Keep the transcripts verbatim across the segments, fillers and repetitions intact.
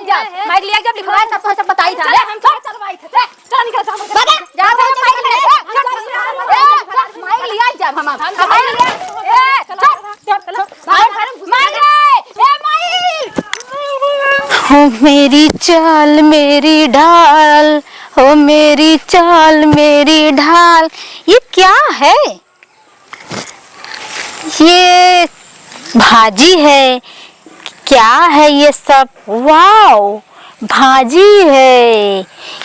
जा, माइक लिया जब लिखवाए तब तो सब बताई था। चल, हम चल, चल, माइक, चल, चल, निकल, चल, चल। बता, जा, जा, माइक लिया, चल, चल, माइक लिया जब हम, हम माइक लिया, ए, चल, चल, चल, मार, मार, मार रे, ए, माई। हो मेरी चाल मेरी ढाल, हो मेरी चाल मेरी ढाल, ये क्या है? ये भाजी है। क्या है ये सब? वाओ, भाजी है।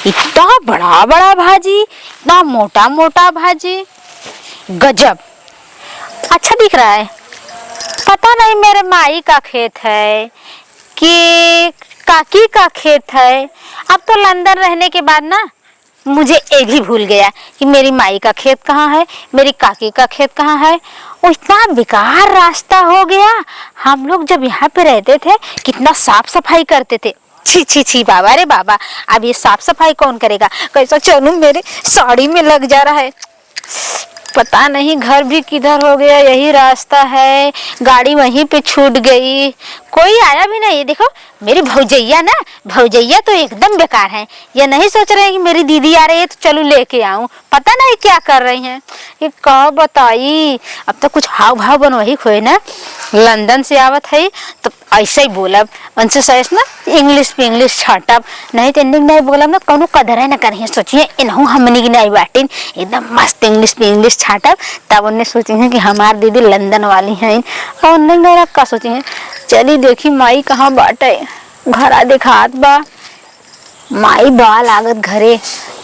इतना बड़ा बड़ा भाजी, इतना मोटा मोटा भाजी, गजब। अच्छा दिख रहा है। पता नहीं मेरे माई का खेत है कि काकी का खेत है। अब तो लंदन रहने के बाद ना मुझे ये भी भूल गया कि मेरी माई का खेत कहाँ है, मेरी काकी का खेत कहाँ है। वो इतना बेकार रास्ता हो गया। हम लोग जब यहाँ पे रहते थे, कितना साफ सफाई करते थे। छी, छी, छी, बाबा रे बाबा, अब ये साफ सफाई कौन करेगा? कैसा चलूं, मेरे साड़ी में लग जा रहा है। पता नहीं घर भी किधर हो गया, यही रास्ता है, गाड़ी वहीं पे छूट गई, कोई आया भी नहीं। देखो, मेरी भौजैया ना, भौजैया तो एकदम बेकार है। ये नहीं सोच रहे कि मेरी दीदी आ रही है तो चलो लेके आऊं, पता नहीं क्या कर रही हैं। ये का बताई, अब तो कुछ हाव भाव बनवही खोए ना, लंदन से आवत है तो ऐसे ही बोलब। उनसे सहेस ना इंग्लिश पे इंग्लिश छाटब, नहीं तो इन्हें नहीं बोलब ना, कौनो कदर है ना करिए। सोचिए इनहू हमनी की नहीं बाटिन, एकदम मस्त इंग्लिश पे इंग्लिश छाटब। तब उन्हें सोचिए कि हमार दीदी लंदन वाली हैं। और उन्हें नहीं का सोचिए, चली देखी माई कहाँ बाटे। घरा देखात बा, माई बा लागत घरे।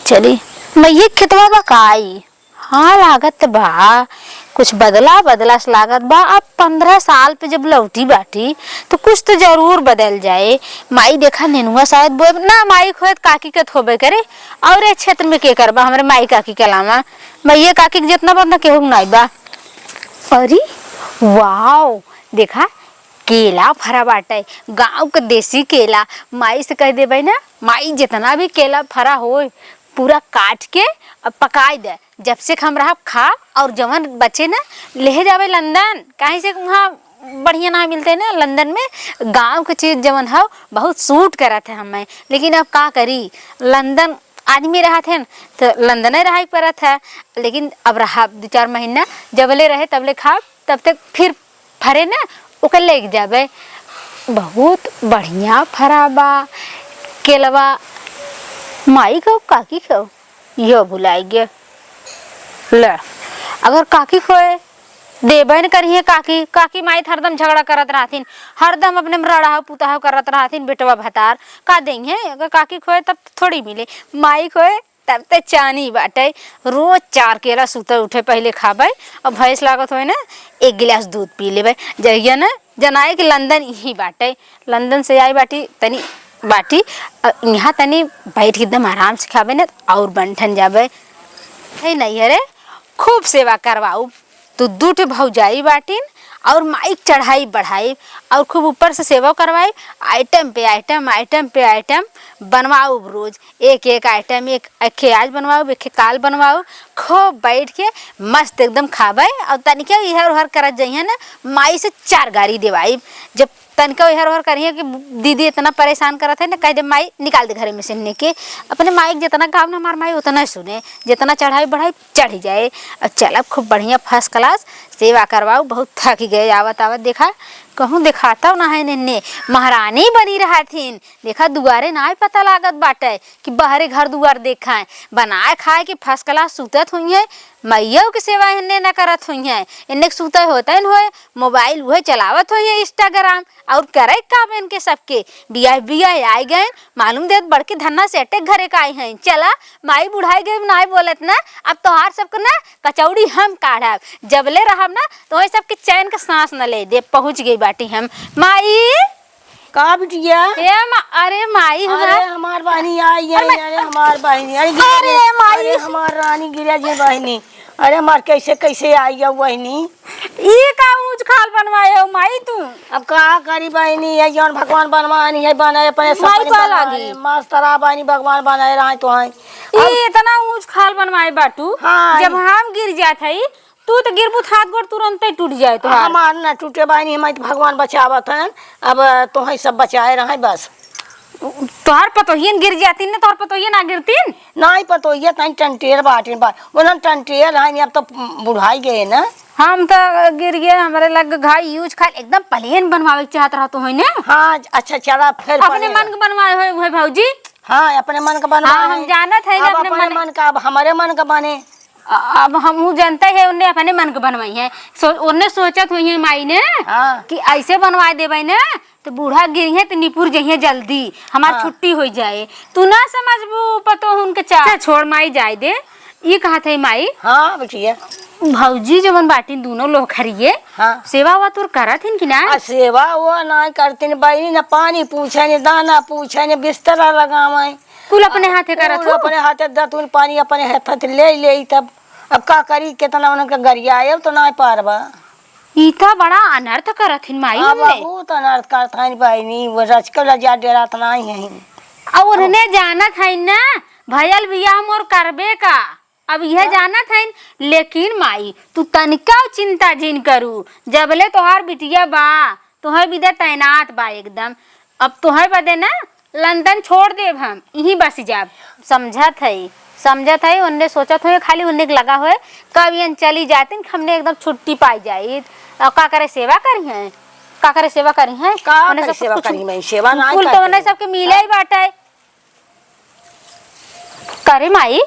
चली, मैये खेतवा बा का आई? हाँ, लागत बा, कुछ बदला बदला से लागत बा। अब पन्द्रह साल पे जब लौटी बाटी, तो कुछ तो जरूर बदल जाए। माई देखा नेनुआ शायद बोए ना, माई खोए त काकी के थोबे करे। और ए क्षेत्र में के करबा हमरे माई काकी के अलावा? मैये काकी के जितना बा, उतना केहू के नाई बा। अरे, वाओ, देखा, केला फरा बाटे, गाँव के देसी केला। माई से कह देबै ना, माई जितना भी केला फरा होए, पूरा काट के अब पकाई दे। जब से हम रहब खाब, और जवन बचे ना, लेहे जाबे लंदन, काहे से वहाँ बढ़िया ना मिलते ना लंदन में। गाँव के चीज जवन हौ, बहुत सूट करत है हमें। लेकिन अब का करी, लंदन आदमी रहत है न, तो लंदने रहे के परत है। लेकिन अब रहब दो चार महीना, जबले रहे तबले खाब, तब तक फिर फरे ना, ओके लेके जाबे। बहुत बढ़िया फरा बा केलवा। माई खाओ, काकी खाओ, इहो भुलाई गे। ले, अगर काकी खोए, देबे न करिहे काकी। काकी माई त हरदम झगड़ा करत रहथिन, हरदम अपने में रड़ाहु पुताहु करत रहथिन, बेटवा भतार का देइहे? अगर काकी खोए तब थोड़ी मिले, माई खोए तब ते चानी बाटे। रोज चार केला सुते उठे पहिले खाबे, और भैंस लागत होए ना, एक गिलास दूध पी लेबे। जहिया ना जनाए कि लंदन यही बाटे, लंदन से आई बाटी तनी बाटी, अ, यहाँ तनी बैठ के एकदम आराम से खाबे ना, और बन ठन जाबे। है नहीं, अरे खूब सेवा करवाऊ। तो दू ठे भौजाई बाटिन और माइक चढ़ाई बढ़ाई और खूब ऊपर से सेवा करवाई, आइटम पे आइटम, आइटम पे आइटम बनवाऊ रोज। एक एक आइटम, एक, एक खे आज बनवाऊ, एक खे काल बनवाऊ। खूब बैठ के मस्त एकदम खाबे और तनिके इहर उहर करत जइहे ना, माई से चार गारी देवाई। जब तनिका इहर उहर करिहे कि दीदी इतना परेशान करत है ना, कह दे, "माई, निकाल दे घरे में से इन्हें के।" अपने माई के जितना काम ना, हमार माई उतना ही सुने, जितना चढ़ाई बढ़ाई चढ़ जाए। और चलब खूब बढ़िया first class सेवा करवाऊ, बहुत थक गए आवत आवत। देखा, कहूँ देखाता ना है इन्हें, महारानी बनी रहथिन। देखा, दुआरे ना पता लागत बाटे कि बहरे घर दुआर देखाएं, बनाए खाए के first class सुतत हुई है, मैयऊ के सेवा इन्हें न करत हुई है। इन्हें के सुते होते न होए, मोबाइल उहे चलावत होइहे, Instagram, और करे काम इनके सबके। बियाह बियाह आए गए, मालूम देत बड़के धन्ना सेटे घरे का आई हैं। चला, माई बुढ़ाई गई, नाई बोलत ना, अब तोहार सबके ना कचौड़ी हम काढ़ब। जबले रहब ना, तो सबके चैन के सांस न ले दे। पहुँच गई बाटी हम। माई, का बिटिया? ए मा-, अरे माई, अरे हमार हमार बहिनी आई है, अरे अरे हमार बहिनी, अरे गिरिया अरे जी, माई। अरे हमार रानी गिरिया जी बहिनी, अरे हमार कैसे कैसे आई है बहिनी? ई का ऊंच खाल बनवाए हो माई तू? अब का करी बहिनी, ये जौन भगवान बनवानी है, बनाए अपने माई सपने का बनाए, लागी? मास्टर आ बहिनी भगवान बनाए रहे तो हैं। ई अब इतना ऊंच खाल बनवाए बाटू, हाँ, जब ई हम गिर जात हई, तू तो गिरबू त हाथ गोड़ तुरंते टूट जाए तोहार। हमार ना टूटे बहिनी, हमार तो भगवान बचावत हैं। अब तोहई सब बचाए रहे बस। तोहार पतोहियन गिर जातीन ना, तोहार पतोहियन ना गिरतीन? नाहीं, पतोहिया तनी टंटेर बाटिन बा, उन्हन टंटेर हईन, अब तो बुढ़ाई गए ना। हम तो गिर गए, हमरे लग घाई यूज खाई एकदम प्लेन बनवावे के चाहत रहत होई ना। हाँ, अच्छा, चला, फिर अपने पलेन। मन के बनवाए होई, होई भौजी। हाँ, अपने मन के बनवाए हाँ, हम होई। जानत है कि अब अपने अपने मन मन का, अब हमरे मन के बने। अ-, अब हमहू जनते है, उन्ने अपने मन के बनवाई है। सो-, उन्ने सोचत होई है माई ने हाँ। कि ऐसे बनवाए देबे ना, तो बूढ़ा गिरी है, तो निपुर जइहे जल्दी, हमार हाँ। छुट्टी होई जाए। तू ना समझबू पतोहुन के चाह। अच्छा, छोड़ माई, जाए दे। ई कहत है माई। हाँ, बिटिया। भौजी जवन बाटिन दूनो लोग खरिये, हाँ। सेवा वा तोर करत हिन कि ना? आ, सेवा वो ना करतीन बहिनी, ना पानी पूछे, ना दाना पूछे, ना बिस्तरा लगावे। कुल अपने हाँ, हाथे करत कुल हो? अपने हाथे दतुन पानी अपने हाथे ले ले, तब अब का करी, केतना उनके गरियाए तो ना पारबा। ई त बड़ा अनर्थ करत हिन माई हाँ, उनने। बहुत अनर्थ करत हईन बहिनी, वो रचकल रजा डेरात नाहीं हईन। अब उन्हने जानत हईन ना, भयल बियाह मोर करबे का। अब इहे जानत हईन, लेकिन माई, तू तनिका चिंता जिन करू, जबले तोहार बिटिया बा, तोहरे बिदे तैनात बा एकदम। अब तोहरे बदे ना लंदन छोड़ देब हम, इहीं बस जाब। समझत हई, समझत हई, ओन्ने सोचत होई, खाली ओन्ने के लगा होई, कब एन चली जातिन, हमने एकदम छुट्टी पाई जाइत। अब का करे, सेवा करिहैं? का करे, सेवा करिहैं? का ओन्ने करे, सब सेवा कुछ करी, मैं सेवा ना कुल तो करती। ओन्ने सबके मिले ही बाटे। करे माई,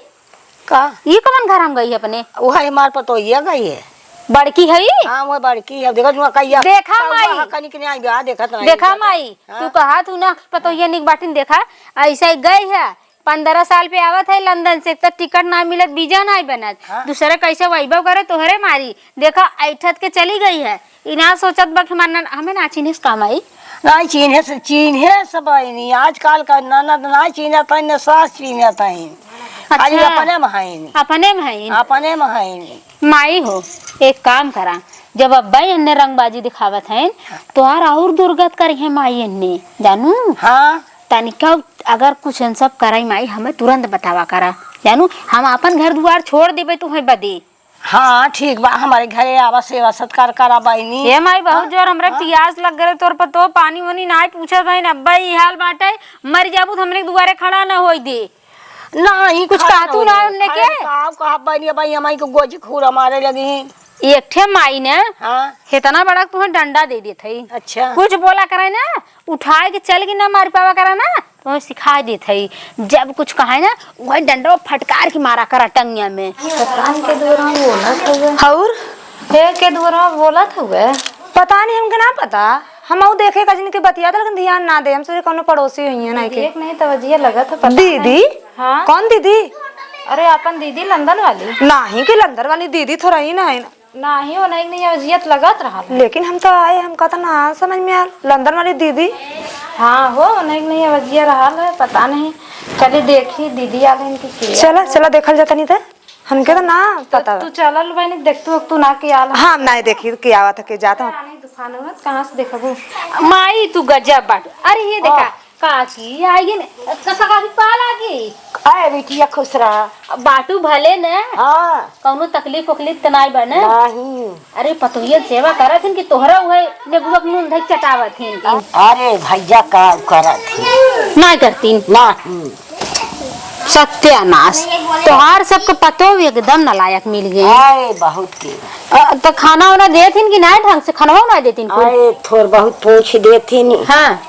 का? ई कवन घर हम गई अपने? वो है हमार पतोहिया गई है। बड़की है? हाँ, वो बड़की है। देखो, जुआ कहिया। देखा कौआ माई। कनिक नहीं आई बा, देखत नहीं देखा बा। माई, हाँ। तू कहा तू ना पतोहिया निक बाटिन देखा, ऐसा ही गई है। पन्द्रह साल पे आवत है लंदन से, एक तो टिकट ना मिलत, वीजा ना बनत। हाँ। दूसरे कैसे वैभव करे तोहरे मारी। देखा, ऐठत के चली गई है। ई ना सोचत बा कि हमार ना, हमें ना चिन्हेस का माई? नाहीं चिन्हेस, चिन्हेस बहिनी। आजकल का ननद नाहीं चिन्हत हईन, न सास चिन्हत हईन। अच्छा। खाली अपने में हईन। अपने में हईन। अपने में हईन। माई हो, एक काम करा, जब अब्बा एन्ने रंगबाजी दिखावत हईन, तोहार और दुर्गत करिहैं माई एन्ने, जानू? हाँ। तनिका अगर कुछ इन सब कराई माई, हमें तुरंत बतावा करा, जानू? हम आपन घर दुआर छोड़ देबे तुहैं बदे। हाँ, ठीक बा, हमरे घरे आवा, सेवा सत्कार करा बहिनी। ए माई, बहुत हाँ? जोर हमरे हाँ? पियास लग गए, तोर पतोह पानी वानी नाहीं पूछत हईन, अब्बा ई हाल बाटे, मर जाबू तो हमरे दुआरे खड़ा न होई दे। नाहीं, कुछ खड़ा कहतू होई ना दे। उनने खड़ा के? का कहब बहिनी, अब ई हमई के गोजी खूरा मारे लगी। एक ठे माई ने हाँ। हेतना बड़ा तुहैं डंडा दे देत हई। अच्छा। कुछ बोला करे ना, उठाए के चल के ना मार पावा करा ना, तो सिखाई देत हई। जब कुछ कहे ना, वही डंडवा फटकार के मारा करा टंगिया में। पता नहीं के दुआरा में बोलत हउवे। और? हे के दुआरा में बोलत हउवे। पता नहीं, हमके ना पता। हम ऊ देखे कजनी के बतियात, लेकिन ध्यान ना दे। हम सोचे कौनो पड़ोसी हुई है, नहीं के। देख नहीं तो अजिया लगत है, पता दीदी? नहीं। हाँ? कौन दीदी? अरे, अपन दीदी लंदन वाली। नहीं के लंदन वाली दीदी थोड़ा ही ना है ना। नाही, ओनही के नहीं अवजियत लगत रहल। लेकिन हम तो आए, हमका तो ना समझ में आल। लंदन वाली दीदी। हाँ हो, ओनही के नहीं अवजिया रहल है, पता नहीं। चली देखी, दीदी आल है इनकी के। चला, चला देखल जा तनी त। हमके तो ना तो पता। तू चलल बहनी, देख तू, तू ना के आल है। हाँ, हम ना देखी के आवत है, के जात है। रानी तूफान हुआ, कहाँ से देखबू? माई, तू गजब बाटू। अरे, ये देखा, हाँ। काकी, आइए न, क-, क-, काकी, पाल आगी। अरे बिटिया, खुश रहा। बाटू भले न? हाँ। कौनो तकलीफ उकलीफ त नाई बा न? नहीं। अरे, पतोहिया सेवा करत हिन कि तोहरा उहे नेबुआ के नून धइ चटावत हिन? अरे भैया, का करत हिन? नाई करतीन। नहीं। सत्यानाश। तोहार सबके पतोह एकदम नालायक मिल गई। अरे, बहुत के। अ, त खाना वाना देत हिन कि नाई ढंग से? खानवा ना देतीन कुल? अरे, थोड़ बहुत पूछ देत हिन। हाँ।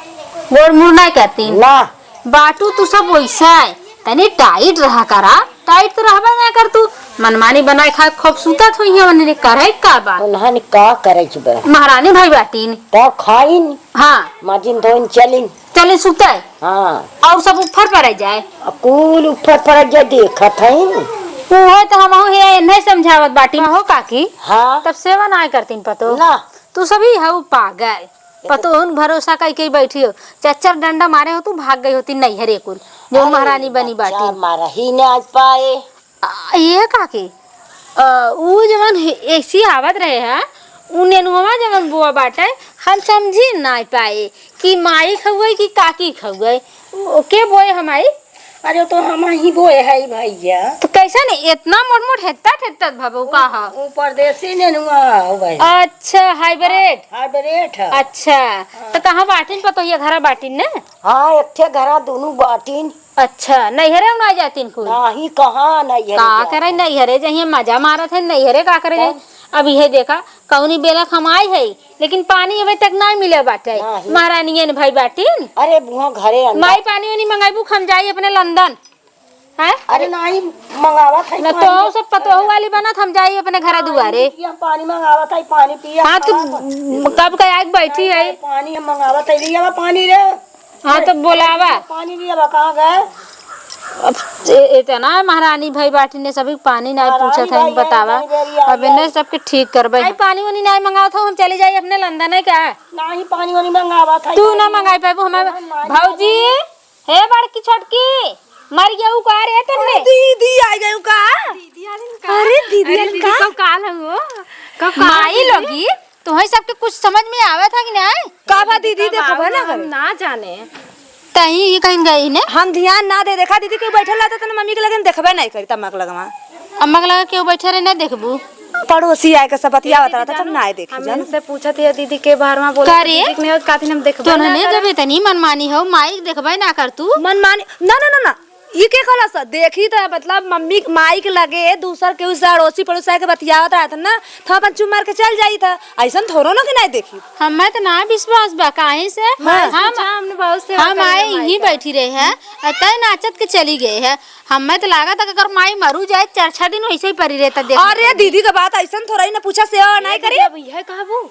गोड़ मुड़ नाई करतीन? ना। बाटू तू सब वैसा है, तनी टाइट रहा करा, टाइट तो रहबे ना कर तू, मनमानी बनाए खाए खूब सुतत होई है, उन्हें करे का बा? उन्हन का करे के बा? महारानी भाई बाटीन। तो खाइन। हाँ। माजिन धोइन चलिन। चलिन सुते। हाँ। और सब ऊपर पर आ जाए। आ कुल ऊपर पर आ जाए, देखत है। उहे तो हम है, नहीं समझावत बाटी। हो काकी। हाँ। तब सेवा ना करतीन पतो। ना। तू सभी हऊ पागल। पतोहुन भरोसा कई के बैठी हो, चार चार डंडा मारे हो, तू भाग गई होती नैहरे कुल, जो अरे, महारानी बनी बाटी। चार मारा ही ना आज पाए। आ, ये काकी, आ, ऊ जवन हे-, ऐसी आवत रहे है, ऊ नेनुआ जवन बोआ बाटे, हम समझी ना पाए कि माई खउए कि काकी खउए, ऊ के बोए हमाई? अरे, तो हम ही बोए है भैया। तो कैसे नहीं, इतना मोट मोट हेत्ता हेत्ता भबो का ह? ऊ परदेसी नेनुआ हो भाई। अच्छा, हाइब्रिड। हाइब्रिड है। अच्छा, हाँ। तो कहाँ बाटिन पतोहिया, घरा बाटिन ने? हाँ, एक ठे घरा दोनों बाटिन। अच्छा, नैहरे ना जातिन कुल? नहीं, कहाँ नैहरे का जातिन? करे नैहरे, जहिया मजा मारत है नैहरे, का करे तब? जाई? अब इहे देखा, कौनी बेला कमाई है, लेकिन पानी अबे तक ना मिले बाटे। नहीं। महारानियन भाई बाटिन। अरे बुआ घरे अंदर। माई पानी वानी मंगाइबू, हम जाई अपने लंदन। हैं? अरे नहीं, मंगावत है न पानी। तो सब पतोहू वाली बनत, हम जाई अपने घरा दुआरे। पिया, पानी मंगावत है, पानी पिया, हाँ, तू खावा। कब का आके बैठी है? पानी हम मंगावत है, लिया पानी रे। हाँ, तो बोलावा। पानी लिया बा, कहाँ गए? अब ए-, इतना महारानी भाई बाटी ने सभी पानी नहीं महारानी पूछत है, भाई है, बतावा। इतनी बेरी आई अब है। इन्हें सबके ठीक करबे। आई पानी वानी नहीं मंगावत हो, हम चली जाई अपने लंदन है का? नहीं, पानी वानी मंगावत है, तू ना पानी। मंगाई पाबू, हमारे हमारे भौजी। हे बड़की छोटकी, मर गयू का रे तन्ने? अरे दीदी आ गयू का? दीदी आ गई का? अरे दीदी अरे आ गई दीदी, का? कब काल है वो? कब काल माई है? लोगी, तुम्हें सबके कुछ समझ में आवे था कि नहीं? का बा दीदी, कब देखबे आवे ना हम करे। ना जाने। तही ही कहीं गई ने? हम ध्यान ना दे, देखा दीदी, केहू बैठल रहता त ना मम्मी के लगे देखबे नहीं करी, तम्मा के लगवा। अम्मा के लगे केहू बैठे रहे, नहीं देखबू? पड़ोसी आए के सब बतियावत दीदी रहता, तब जानो, ना आए देखी, हम जानो। इनसे पूछत है दीदी के बारे में, बोला का रे? दीदी के नहीं होत, कातिन हम देखबे तो ना नहीं करे। जब इतनी मनमानी हो, माई देखबे ना कर तू। मनमानी? ना, ना, ना, ना। ई के कहला स? देखी त मतलब मम्मी, माई के लगे दूसर केहू से अड़ोसी पड़ोसी आए के बतियावत रहत ना, तो अपन चुप मार के चल जाई था। ऐसन थोड़ो ना कि नहीं देखी। हमें तो ना विश्वास बा, काहे से हाँ। हम, अच्छा, हमने बहुत से हम आए यहीं बैठी रहे हैं, और तय नाचत के चली गए हैं। हमें तो लागत है कि अगर माई मरू जाए, चार छह दिन वैसे ही पड़ी रहता, देख। अरे दीदी का बात ऐसन थोड़ा ही ना पूछा, सेवा नहीं करी। अब यह कहबू?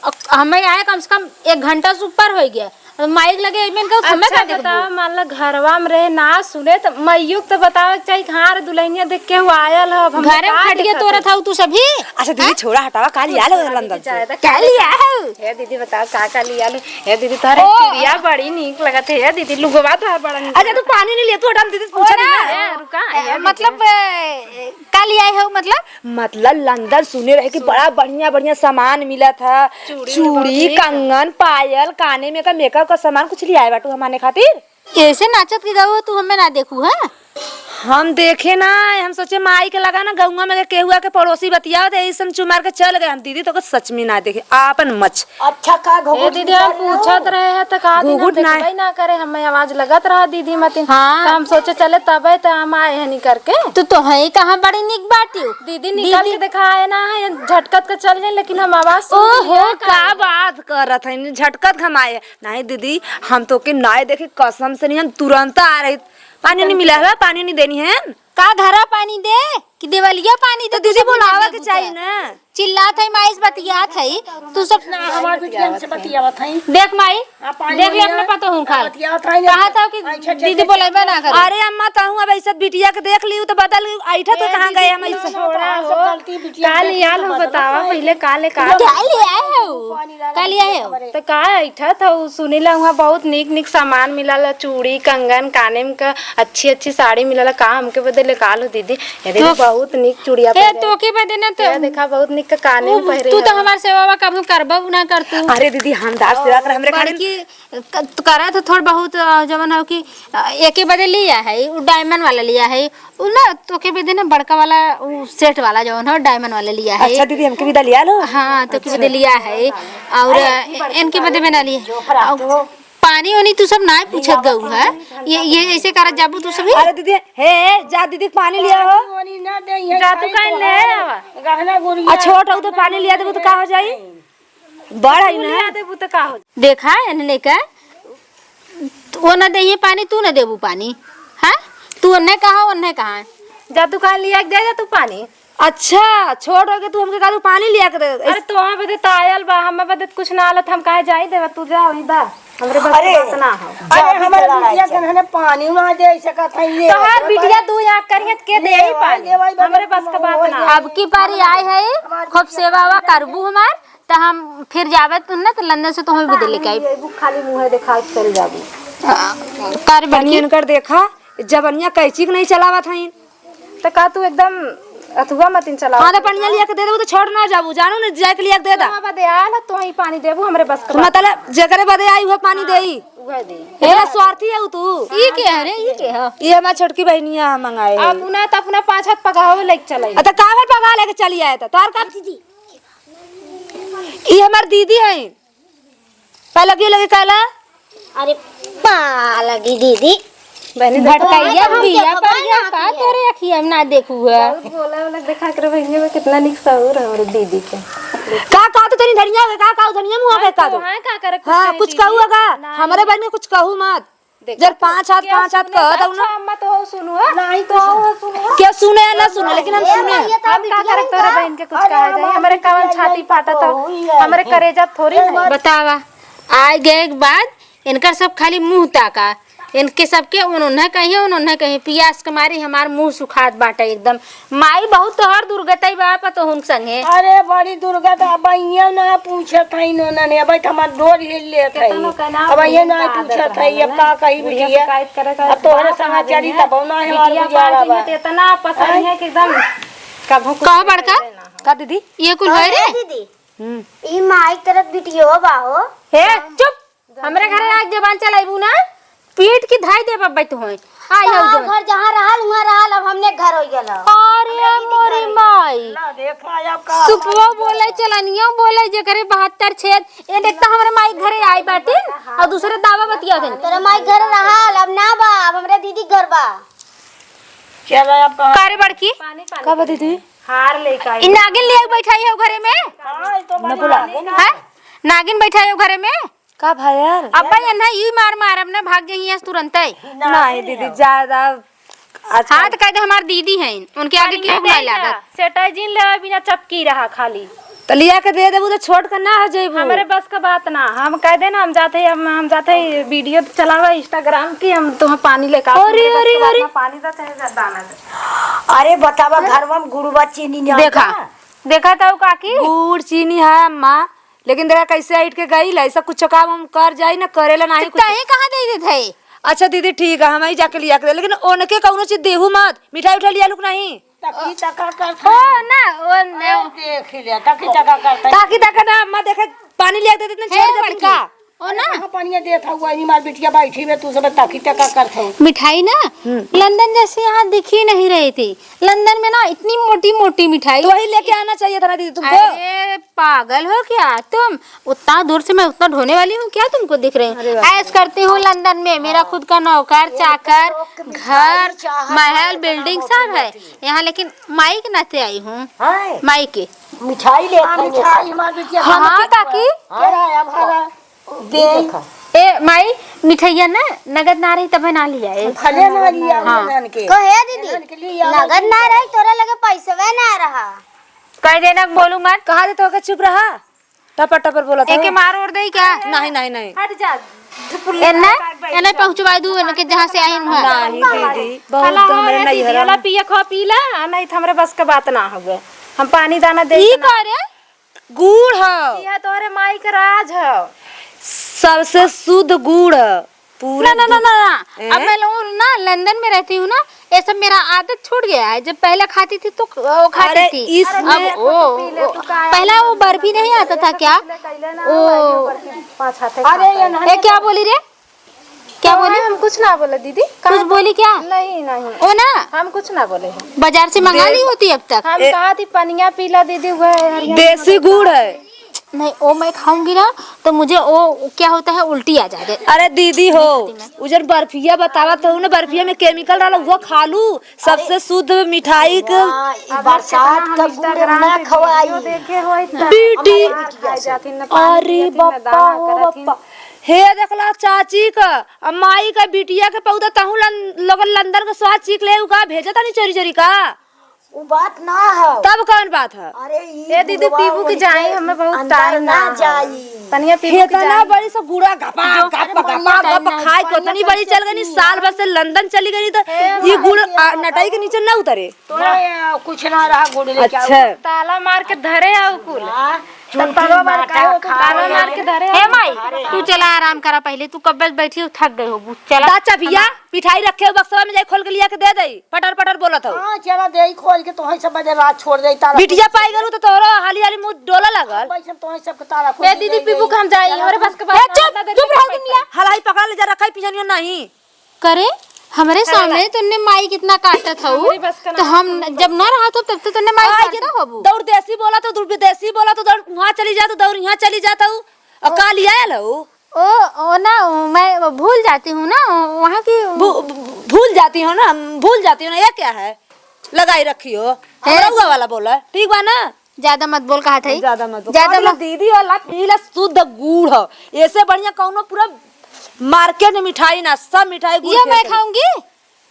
अब हमें आए कम से कम एक घंटा से ऊपर हो गया। अब माई के लगे एमन का समय अच्छा का देखबू? बताओ, मान ला घरवा में रहे, ना सुने, तो माइयो के तो बतावे के चाहिए कि हाँ रे, दुल्हनिया देख के हूँ आयल है, अब हम घरे में का खटिया देखत तोरत हई? हऊ तू सभी? अच्छा दीदी, हाँ? छोड़ा, हटावा, का लिया लो लंदन से? ज्यादा का लिया हो? हे दीदी, बताओ, का का लिया लो? हे दीदी, तोहरे ओ! चुड़िया बड़ी नीक लगत है। हे दीदी, लुगवा तोहर बड़ा नीक अच्छा, तू लगत है। पानी नहीं लिया, तू हटा, हम दीदी से पूछा ओ नहीं ना। ना। ए, रुका, ए, हे दीदी। मतलब, ए, का लिया हो, मतलब? मतलब, लंदन सुने रहे कि बड़ा बढ़िया, बढ़िया सामान मिलत है। चूड़ी, चूड़ी, कंगन, पायल, काने में का मेकअप का सामान कुछ लियाए बाटू हमारे खातिर? ऐसे नाचत के गाऊ तू हमें ना देखू है? हम देखे ना, हम सोचे माई के लगा ना गौवा में के केहुआ के पड़ोसी बतियावत है, ऐसन चुमार के चल गए हम। दीदी तो सच में ना देखे, आपन मच। अच्छा का ए घुघुट दीदी, हम निकाल लो। पूछत रहे हैं तो का दिन हम घुघुट ना। देखबे ना करे, हमें आवाज लगत रहा दीदी मतिन। हाँ। तो हम सोचे चले तबे तो हम आए हैं निकर के। तू तो है कहाँ बड़ी निक बाटी हो। दीदी निकल दीदी। के दिखाए ना है, झटकत के चल जाए, लेकिन हम आवाज सुन ओहो, लिया का का। बात करत है, झटकत घमाए। नहीं दीदी, हम तो के नाय देखे, कसम से नहीं, हम तुरंत आ रही। पानी नहीं मिला है, पानी नहीं देनी है। का घरा पानी दे कि देवलिया पानी दे, तो दीदी तुझे बोलावा बोला के चाहिए ना। चिल्लात है, माई से बतियात है, तू सब ना हमार बिटियन से बतियावत हई। देख माई, हाँ, पानी देख ले वाली अपने है। पतोहू का। बतियावत हई ना। कहा था कि अच्छा, अच्छा, दीदी अच्छा, बोलेबे ना करे। अरे अम्मा, तहूँ अब ऐसे बिटिया के देख लियो तो बदल गई। ऐठा तो ए कहाँ दीदी, गए हम ऐसे? छोड़ा हो। गलती बिटिया का के लिया लो, बदला बतावा है। पहिले का ले का? का लिया हो? का लिया हो? तो का ऐठा था, उ सुनीला हुआ बहुत निक निक सामान मिला ला, चूड़ी, कंगन, काने में का अच्छी अच्छी साड़ी मिला ला, का हमके बदे ले का लो दीदी? ये देखो, तो बहुत निक चूड़िया ए, पहने। तोके बदे ना तो ये देखा, बहुत निक का काने में उ, पहिरे तू तो हवा। हमार सेवा कभू करबा ना कर तू। अरे दीदी, हम दास सेवा कर, हमरे खाली बड़की क-, करत हो थोड़ बहुत, अ, जवन हो कि, अ, एके बदे लिया है, उ डायमंड वाला लिया है, उ ना तोके बदे ना बड़का वाला, उ सेट वाला जवन हो डायमंड वाला लिया है। अच्छा दीदी, हमके भी दा लिया लो। हाँ, तोके बदे लिया है, और, अ, इनके बदे बना लिया। पानी वानी तू सब ना पूछत गऊ है, ये, ये ऐसे करत जाबू तू सभी। अरे दीदी, हे, जा दीदी, पानी लिया हो। पानी ना दे, ये जा तू खाई काहे तो ले है। आवा? गहना गुड़िया आ, छोट हो तो पानी लिया देबू तो का हो जाई? बड़ा ही तू ना। लिया देबू तो का हो? देखा, इन्हने का, वो ना देइहे पानी, तू ना देबू पानी। हाँ? तू ओन्ने कहा, ओन्ने कहा। जा तू कहा लिया के दे जा तू पानी। अच्छा, छोट हो के तू हमके कहलू पानी लिया के दे। अरे, तोहरा बदे त आयल बा, हमें बदे त कुछ ना आलत, हम काहे जाई देवा, तू जा, वही बा। हमरे बस अरे, के बात ना हो। अरे, जा, हमरे जा, बिटिया जा। के हने पानी ना दे सकत है, ये तोहार बिटिया दू आँख करिहत के दे ले, पानी? ले, भाई, हमरे बस के बात ना हो। अब की पारी आए है, खूब सेवा वा करबू हमार। त हम फिर जावे तू ना, त लंदन से तोहई भी दे लेके आई। ये बुक खाली मुंह है, देखा के चल जाबू। आ, कर तनी बड़की। इनकर देखा, जबनिया कैची के नहीं चलावत हईन। त का तू एकदम अथुआ मतिन चलावत हाँ, त पनिया लिया के दे देबू त छोड़ ना जाबू, जानू न जाए के लिया के दे दा। हाँ, बदे आयल ह, तोहई पानी देबू, हमरे बस के बात। मतलब जेकरे बदे आई उहे पानी देई। इतना स्वार्थी है तू। ई के है रे? ई के है? ई हमार छोटकी बहिनिया है, मंगाए है। अपना त अपना पाँच हाथ पगहावे लेके चले। अ, त कावर पगहा लेके चली आए त? तोहर का? ई हमार दीदी है। पा लगी, लगी कहला? अरे, पा लगी दीदी। बहनी, भटकैया बिया पर गया का तोरे अखिया में ना देखू है। बहुत बोला वाला देखा कर बहिनिया में कितना निक सहूर है हमरे दीदी के। का, का तो तनी धनिया के, का, का धनिया मुँह पे का तो? हाँ, का करे, हाँ, कुछ कहू का? हमरे बहिन के कुछ कहू मत। जर पाँच हाथ, पाँच हाथ कहत हूँ ना। अच्छा, अम्मा तो हो सुनो, हाँ? नहीं तो हो सुनो। क्या सुने या ना सुने, लेकिन हम सुने। हम का करे तोरे बहिन के कुछ कहा जाए? हमरे कवन छाती फाटत हो, हमरे करेजा थोड़ी नहीं। बतावा, आए गए के बाद इनकर सब खाली मुँह ताका। इनके सबके उन्होंने कही, उन्होंने कही, पियास के मारे हमार मुँह सुखात बाटे एकदम। माई, बहुत तोहर दुर्गतई बा पतोहुन संगे। अरे, बड़ी दुर्गत, अब इहाँ ना पूछत हई, नोना ने, अब हमार डोर हिल लेत हई। केतनो कहना अब ये ना पूछत हई, अब का कही बिटिया? अब तोहरे संग चली, तब ना हमार गुजारा बा। इतना पसंद है कि एकदम कभो कुछ कहा बड़का? का दीदी? ये कुल है रे? दीदी, हम्म। ई माई तरफ बिटियो बा हो। हे, चुप। हमरे घरे आके जबान चलाइबू ना, पीट के धाई देब अब्बै तुहैं। आई हौ जौन। घर जहाँ रहल, उहाँ रहल, अब हमने घर होइ गेल। अरे मोरी माई। ना, देखा अब का सुपवा बोले, चलनियो बोले, जेकरे बहत्तर छेद। ए, देख त हमरे माई घरे आई बाटिन, और दूसरे दावा बतिया देन। तोरे माई घर रहल, अब ना बा, अब हमरे दीदी घर बा। चल, अब कहाँ? का रे बड़की? का बा दीदी? हार लेके आई। ई नागिन लिया बैठाई है घरे में? हाँ, ई तो ना बोला। हैं? नागिन बैठाई है घरे में? का भयल? अब्बै एन्हा ई मार मारब ना, भाग जइहीं तुरंतै। नहीं दीदी, ज्यादा आजकल हाँ, त कह दे हमार दीदी हैं, उनके आगे केहू नहीं लागत। सेटाई जीन ले बिना चपकी रहा खाली। त लिया के दे देबू त छोट का ना हो जइबू। हमरे बस का बात ना, हम कह दे ना, हम जाते ही, हम, हम जाते ही वीडियो चलावा Instagram की, हम तुम्हें पानी लेकर अरे, अरे, अरे। पानी दे, चाहे दाना दे। अरे बतावा, घरवा में गुड़वा चीनी नहीं देखा, देखा त काकी। गुड़ चीनी है अम्मा, लेकिन देखा कैसे अइट के गइल, ऐसा कुछ काम हम कर जाई ना, करेला नाही कुछ। तहीं कहाँ दे देत है? अच्छा दीदी ठीक है, हम ही जाके लिया के दे, लेकिन उनके कौनो चीज देहू मत, मिठाई उठाई लिया लुक नहीं। तकी तका कर ओ ना, ओ ना। देख ले, तकी तका कर। ताकि तक ना, अम्मा देखे पानी लिया के दे देते, छोड़ दे बड़का। ओ ना। कहाँ पानिया देत हऊ, इनी मार बिटिया बैठी में तू सब तकी तका कर थऊ। मिठाई ना, हम्म। लंदन जैसी यहाँ दिखी नहीं रही थी। लंदन में ना इतनी मोटी मोटी मिठाई। तो वही लेके आना चाहिए था ना दीदी तुमको। अरे पागल हो क्या तुम? उतना दूर से मैं उतना ढोने वाली हूँ क्या तुमको दिख रही हूँ? अरे बाप रे। ऐश करती हूँ लंदन में, मेरा खुद का नौकर, चाकर, घर, महल, बिल्डिंग सब है। यहाँ लेकिन माई के नाते आई हूँ। हाँ। माई के। मिठाई ले हाँ, खाएंगे मिठाई सब। हमार बिटिया हाँ, खाने के काकी। हाँ। क्या है अब हरा? दे। देखा। ए, माई, मिठैया ना, नगद ना रही तबे ना लिया ए। भले ना लिया हाँ। उन्हन के। कहे दीदी, उन्हन के लिए आओ। नगद ना रही, तोरा लगे पैसवे ना रहा। कह देना, बोलू मत। कहा दे तो के चुप रहा। टपर टपर बोला था। एके मार ओर देई का? नहीं, नहीं, नहीं। हट जा। एन्ने, एन्ने पहुँचवाई दू, एनके जहाँ से आई हुआ। नहीं दीदी, बहुत हला तो हमरे हमारे नहीं दीदी, हरा। हला पिया खा पी ला, आ नहीं तो हमरे बस के बात ना हवे। हम पानी दाना दे ई के ना का रे? गुड़ ह। यह तोहरे माई के राज ह। सबसे शुद्ध गुड़ ह। पूरा ना, ना, ना, दूध ना, ना। ए? अब मैं लोग ना लंदन में रहती हूँ ना, ये सब मेरा आदत छूट गया है। जब पहले खाती थी तो क-, वो खाती अरे, थी। इसमें अब वो, पी ले, वो, तू का पहला वो बर्फी नहीं आता था क्या? ले, कैले ना, वो वो बर्फी पाँच हाथे अरे, खाता ये है। ना ए, क्या बोली रे? क्या तो बोली? हम कुछ ना बोले दीदी। कुछ कहाँ बोली क्या? नहीं, नहीं। ओ ना? हम कुछ ना बोले हैं। बाजार से मंगा दे- ली होती अब तक। हम ए- कहा थी पनिया पीला दीदी, हुआ है हरिया देसी गुड़ है। नहीं, ओ मैं खाऊंगी ना तो मुझे ओ क्या होता है, उल्टी आ जाती है। अरे दीदी हो, नहीं खाती मैं। उ जन बर्फिया बतावा तो ना, बर्फिया में केमिकल डाला हुआ खा लू, सबसे शुद्ध मिठाई के। वाह, ई बरसात का गुड़ ना खवाई। देखे हो इतना। बीटी। हमारे बिटिया से। अरे बप्पा, ओ बप्पा। हे देखला चाची का, आ माई का बिटिया के पौधा तहूँ लन-, लोगन लंदन के स्वाद चीख ले, उ का भेजत तनी चोरी चोरी का? उ बात ना है। तब कौन बात है? अरे ई ए दीदी, गुड़वा पीबू की उनके जाई, हमें बहुत अंदर टाइम ना ना है। जाई। तनिया पीबू की इतना जाई। बड़ी से गुड़ा घपा, जो घप, अरे घपा, मम्मी घप टाइम ना खाए है, के उतनी बड़ी चल गई, साल भर से लंदन चली गई, तो हे ये गुड़ हमारे आ, नटाई के नीचे ना उतरे। तो ना, कुछ ना रहा गुड़ लेके आओ। अच्छा। ताला मार के धरे आओ कुल। हाँ। चुटकी मार के धरे हो। हे माई, तू चला आराम करा, पहिले तू कब्बे से बैठी हो, थक गई होबू। चला। दा चबिया, मिठाई रखे हो बक्सवा में, जाई खोल के लिया के दे दई। पटर पटर बोलत हो। हाँ, चला देई खोल के, तोहई सब बजे रात छोड़ देई ताला। बिटिया पाई गलू तो तोहरो हाली हाली मुंह डोला लागल। भाई सब तोहई सब के ताला खोल ए दीदी, पीबू के हम जाई, हमरे बस के बात ए, ना, चुप, ना, चुप रहो दुनिया। हलाई पकड़ ले जा, रखाई पिछनियो नहीं। करे, हमरे सामने तन्ने माई कितना काटत हऊ। हमरे बस का तो ना हम जब ना रहत हो तब तो तन्ने माई काटत होबू। दौड़ देसी बोला तो दौड़ विदेशी बोला तो दौड़ वहाँ चली जा तो दौड़ यहाँ चली जात हऊ। और का लिया आयल हऊ? ओ, ओ ना, ओ, मैं वो भूल जाती हूँ ना, वहाँ की भू-, भू-, भूल जाती हो ना, भूल जाती हो ना, ये क्या है? लगाई रखी हो। हे। हमरउआ वाला बोला, ठीक बा ना? ज्यादा मत बोल, कहा था। ज्यादा मत बोल। ज्यादा मत। दीदी वाला पीला शुद्ध गुड़ ह। ऐसे बढ़िया कौनो पूरा मार्केट में मिठाई ना, सब मिठाई गुड़ ये फेंक मैं दे। खाऊंगी,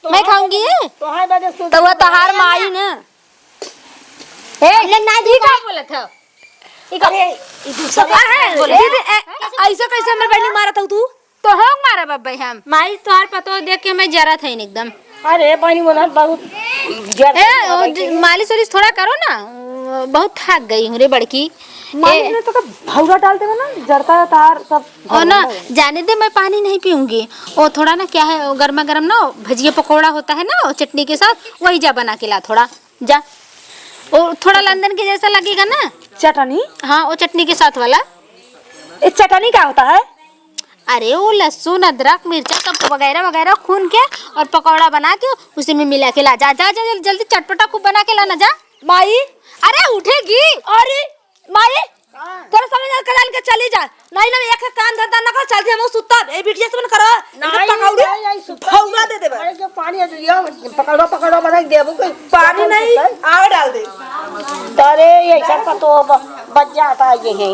मैं खाऊंगी। तोहार बदे शुद्ध तो वह तोहार माई ना। ए, हमने ना दी ई का बोलत ह? ई का? अरे, ई दूसरा अरे, बोले। दीदी, ए, ऐसे कैसे हमरे बहनी मारत हऊ तू? तो हो मारा बब्बे हम। माई, तोहार पतो देख के मैं जरत हईन एकदम। अरे, बहनी, वो ना बहुत जरत ए, है, ओ, अबे ज-, के। मालिश वालिश थोड़ा करो ना, बहुत थक गई हूँ रे बड़की। मालिश ए। में तो का भौरा डाल देवे ना, जरता है तार सब ओ ना, भौरा। जाने दे, मैं पानी नहीं पीऊंगी। ओ थोड़ा ना, क्या है, वो गर्मा गर्म ना, भजिया पकौड़ा होता है ना, वो चटनी के साथ, वही जा बना के ला थोड़ा। जा। ओ, थोड़ा लंदन के जैसा लगेगा ना? चटनी? हाँ, वो चटनी के साथ वाला। ये चटनी क्या होता है? अरे, वो लहसुन, अदरक, मिर्चा सब वगैरह वगैरह खून के और पकौड़ा बना के उसी में मिला के ला। जा, जा, जा, जल्दी, जल्दी चटपटा खूब बना के लाना, जा। माई। अरे, उठेगी। अरे, माई, तोरा समझ ना कल्याण के चली जा। नहीं ना, एक कान धंधा ना कर, चल दे, हम सुतब। ए, बिटिया से मन करो। नहीं, पकौड़ा, नहीं, नहीं, सुतब। भौरा दे देबे। अरे, जो पानी है, जो पकौड़ा, पकौड़ा बना के देबो कोई। पानी नहीं, आग डाल दे। अरे, ये सब का तो ब-, बच जाता है ये है।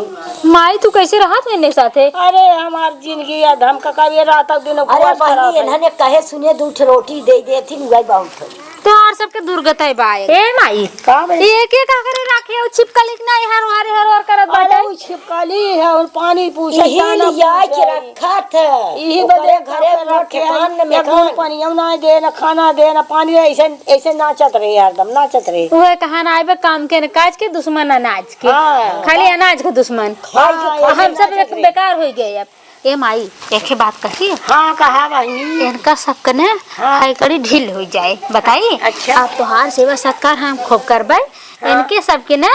माई, तू कैसे रहत है इन्हें साथे? अरे, हमार जिंदगी या धमका का ये रात और दिन अरे उपवास बहनी, करत है। इन्हने कहे सुने दू ठे रोटी दे देती, वही बहुत है। तोहार सबके दुर्गत है बाय। ए माई, का बे? ये के का करे राखे हो छिपकली के ना हर हर हर हर करत अरे बाटे? वो छिपकली है और पानी पूछे यही दाना लिया पूछे। के रखा था। यही ओकरे बदे घरे घर पे रखे ठेकान हैं। न या मेकान। गुड़ पानी, हम ना दे, ना खाना दे, ना पानी, ऐसे, ऐसे नाचत रहे हरदम, नाचत रहे। उहे कहा ना आइबे काम के न काज के, दुश्मन अनाज के। हाँ। खाली अनाज के दुश्मन। खाई के हाँ, खाई हम सब नाचत एक रहे। बेकार हो गए अब। ए माई, एक ही बात कही। हाँ, कहा बहिनी। इनका सबके ने हाँ। हई कड़ी ढील हो जाए, बताई? अच्छा। अब तोहार सेवा सत्कार हम खूब करबे। हाँ। इनके सबके ने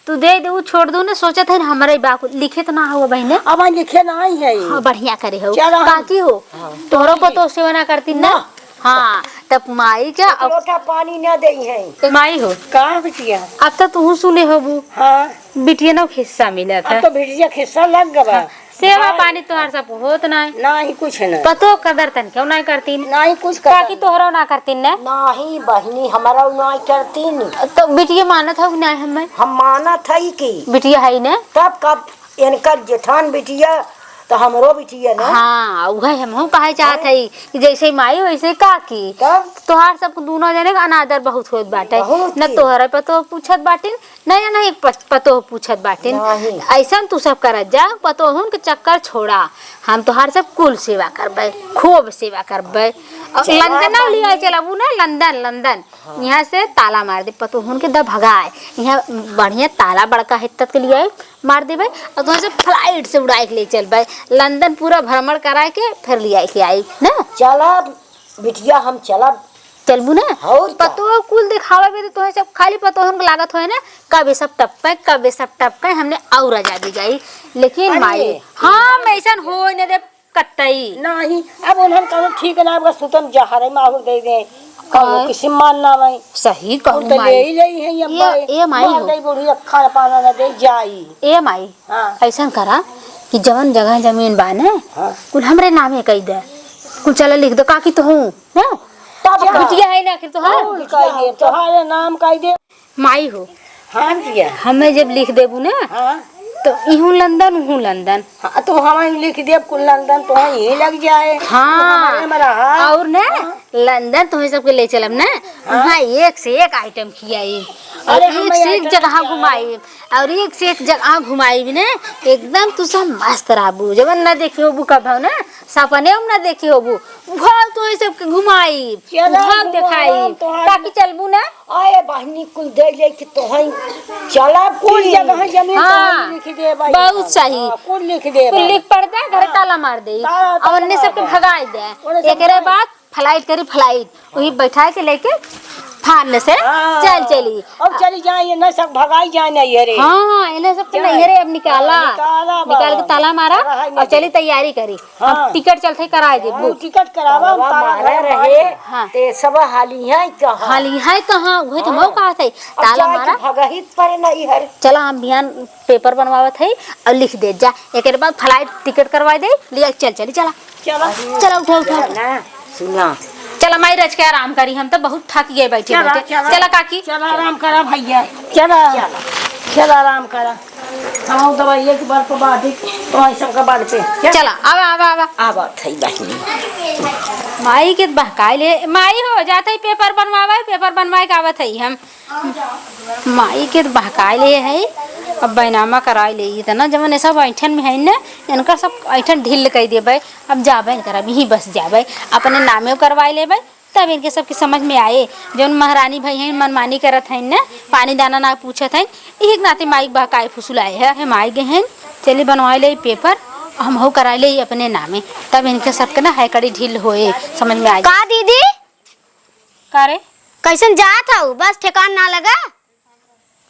तू दे दे, उ छोड़ दू ने, सोचत है हमरे बा कुल लिखे तो ना हो बहिने। अब हम लिखे ना आई है। हाँ, बढ़िया करे हो। चलो हम काकी हो, हाँ। तोहरो को तो सेवा ना करती ना। ना। हाँ, तब माई का एक अब लोटा पानी ना दे है। माई हो। का बिटिया? अब तो तू सुने होबू। हाँ। बिटिया ना हिस्सा मिला था। अब तो बिटिया के हिस्सा लग गवा। हाँ। सेवा हाँ। पानी तोहार सब होत ना है। ना ही कुछ ना। पतो कदर तन क्यों ना करतीन? ना ही कुछ कदर काकी ना। तोहरो ना करतीन ने? ना ही बहिनी, हमरा ना करतीन। तो बिटिया मानत हो कि ना हमें? हम मानत है कि। बिटिया है ने? तब कब इनकर जेठान बिटिया, तो हमरो बिटिया ना। हाँ, उहे हमहू कहे चाहत हाँ। है कि जैसे माई वैसे काकी। तब? तोहार सब दोनों जने का अनादर बहुत होत बाटे। बहुत न की। तोहरे पतो पूछत बाटिन, नहीं, नहीं, पत-, पतोह पूछत बाटिन। नहीं। ऐसन तू सब करत जा, पतोहुन के चक्कर छोड़ा। हम तोहार सब कुल सेवा करबे, खूब सेवा करबे। और चला लंदन ना बहिनी। लिया चलबू ना, लंदन, लंदन। हाँ। यहाँ से ताला मार दे, पतोहुन के द भगाए। यहाँ बढ़िया ताला बड़का हित्तत के लिए मार देबे, और तुहाँ से flight से उड़ाए के ले चलबे। लंदन पूरा भ्रमण कराए के फिर लियाए के आई ना। चला बिटिया, हम चलब। चलबू ना? और का? पतोह कुल देखावे में तो तोहे सब खाली पतोहन के लागत होए ना, कब ये सब टपके, कब ये सब टपके, हमने और आजादी जाई। लेकिन अरे, माई, हम ऐसन होए न देब कतई। नहीं, अब उन्हन कहो ठीक ना, अब सुतम जहर है, माहौल दे दे। कहो हाँ। किसी मान ना भाई। सही कहू तो माई। ले ही रही है ये ए, भाई। ए माई मार हो। गई बुढ़िया, खाना पाना ना दे जाई। ए माई, हाँ। ऐसन करा कि जवन जगह जमीन बा ने, हाँ। कुल हमरे नामे कई दे, कुल चला लिख दो, काकी तो हूँ, हैं? तब का? बिटिया है ना आखिर तो, हाँ? कुल कई दे, तोहारे नाम कई दे। माई हो, हाँ बिटिया। हमें जब लिख देबू ना, हाँ। तो इहूँ लंदन, उहूँ लंदन। हाँ, तो हम लिख देब कुल लंदन, तो यहीं लग जाए। हाँ। तो हमारे में रहा। और ना, हाँ। लंदन तुम्हें सबके ले चलब ना, हाँ। वहाँ एक से एक item खियाई। और अरे, एक हम से एक item जगह खियाई। घुमाई। और एक से एक जगह घुमाई भी ना, एकदम तू सब मस्त रहबू। जवन ना देखी होबू कब ना, सपने में ना देखी होबू। वो तोहई सबके घुमाई, चला, भाग देखाई। घुमावा, तोहार काकी चलबू ना? आए बहिनी कुल दे ले कि तोहई चला कुल कुल। जगह जमीन हाँ, तोहई लिख दे भाई। बहुत सही। हाँ, कुल लिख दे कुल भाई। लिख पड़ दे, घर हाँ। ताला मार दे। ताला, और ताला उन्ने मार सबके दे। भगाई दे। उन्ने सब एकरे भगाई। बाद flight करी, flight। वही बैठा के लेके फान से हाँ। चल चली। अब चली जाए, ये ना सब भगाई जाए ना ये रे। हाँ, इन्हें सब तो चल। नहीं रे, अब निकाला। हाँ, निकाला निकाल के बाबा। ताला मारा ताला है और नहीं। चली तैयारी करी। हाँ। अब टिकट चलते कराए दे, हाँ, book। टिकट करावा, हम बाबा ताला मारा घर रहे, मारे। हाँ। ते सब हाली है कहाँ? हाली है कहाँ? वही तो हाँ। मौका है। अब ताला जाए के मारा। भगहित परे नहीं हर। चला, हम बिहान paper बनवावत है और लिख दे जा। एक बार flight टिकट करवा दे, लिया चल, चली, चला। चला। चला, उठा, उठा, उठा। ना, सुना। चला, माई रच के आराम करी, हम तो बहुत थक गए बैठे चला, बैठे। चला। चला, काकी। चला, आराम करा भैया। चला। चला। चला, आराम करा। हम दवाई एक बार पे बाधिक, तो ऐसा का बाध पे। चला। चला, आवा, आवा, आवा। आवा, थई बहिनी। माई के बहकाए ले, माई हो, जात है paper बनवावे, paper बनवाए के आवत है हम। माई के त बहकाए ले है, अब बैनामा कराए ले। इतना जवन ऐसा ऐंठन में है न, इनका सब ऐंठन ढील कर देबे। अब जाबे न करब, यहीं बस जाबे, अपने नामे करवाए लेबे, तब इनके सबके समझ में आए। जौन महारानी भाई हैं, मनमानी करत हैं न, पानी दाना ना पूछत हैं, यही के नाते माई के बहकाए फुसुलाए है। हम आए गए हैं, चली बनवाए ले paper, हम हो कराए ले अपने नामे, तब इनके सबके ना है कड़ी ढील होए, समझ में आए। का दीदी? का रे? कैसन जात हऊ? बस ठेकान ना लगा।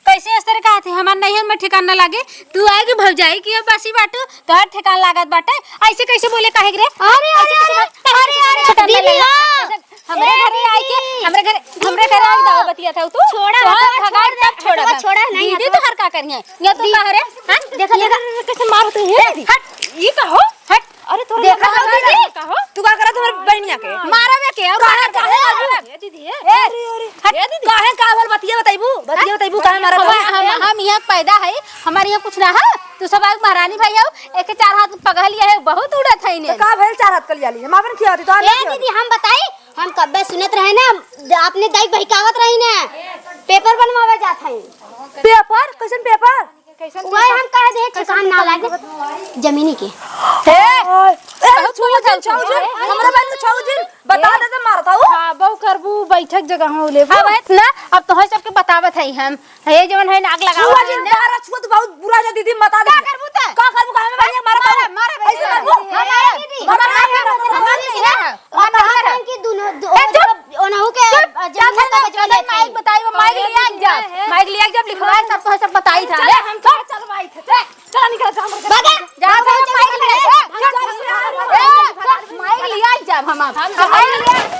कैसे इस तरह कहत है? हमार नैहर में ठिकान ना लागे। तू आएगी भौजाई की बसी बाटू, तोहर ठिकान लागत बाटे। ऐसे कैसे बोले काहे रे? अरे, अरे, ऐसे कैसे अरे, बोले? अरे, अरे, ठिकान ना दीदी, लगे। हाँ। हमरे ए, घरे आई के, दीदी। हमरे घरे, हमरे घरे आई दावा बतिया था तू। छोड़ा, तो हम छोड़ा, भगाई छोड़ा, तब छोड़ा। छोड़ा, नहीं दीदी है तो। तोहर का करिए? ये तो दी-, कह रे? हाँ? देखा, देखा। कैसे मारत है? ए, हट, ये का हो? हट। अरे तोरा देखा लगा तो लगा दीदी। का हो? तू का करत हमरे बहिनिया के? मारा में के और काहे, मारा काहे के? ए दीदी, ए। ए, अरे, अरे। हट। ए दीदी। काहे का भल बतिया बताइबू? बतिया बताइबू काहे मारा हम, का? हम, हम यहाँ पैदा है, हमारे यहाँ कुछ ना है। तू सब आज महारानी भाई हो, एक चार हाथ पगह लिया है, बहुत उड़त है तो इन्हें। का भइल चार हाथ कलिया ली? हम आपन खिया दी, तो ए दीदी, हम बताई, हम कब्बे सुनत रहे ना, अपने दाई बहिकावत रही ना, paper बनवावे जात है। Paper? कैसन paper? वही हम कह दे, ठिकान ना लागे। जमीनी के। ए, ए, बहुत छुओ जिन, छुओ जिन। हमरा बात तो छुओ जिन। बता दे तो मारता हूँ। हाँ, बहु करबू, बैठक जगह हो लेबू। अब है ना, अब तोहर सबके बतावत है हम। ये जवन है ना, आग लगावत छुआ है जिन, ना। तारा छुआ तो बहुत बुरा है दीदी, बता दे। का करबू ते? का करबू, काहे में भैया मारा मारा, था? मारा, ऐसे मारा। करबू? हमारे दीदी। हमारे दीदी। हमारे दीदी। और कहा था कि दोनों, दो-, ए, चुप। ओनहु के, चुप, अ, जमीन चुप, का चुप, बचवा चुप, लेत माइक हई। बताई, वो माइक लिया के जा। माइक लिया के जब लिखवाए, तब तो सब बताई था। चल, हम चल, चल, भाई, चल, चल, निकल, चल, हम भागा। जा, भागा, भागा, माइक लिया के जा। ए, चल, माइक लिया के जा, हम आप। हम माइक लिया।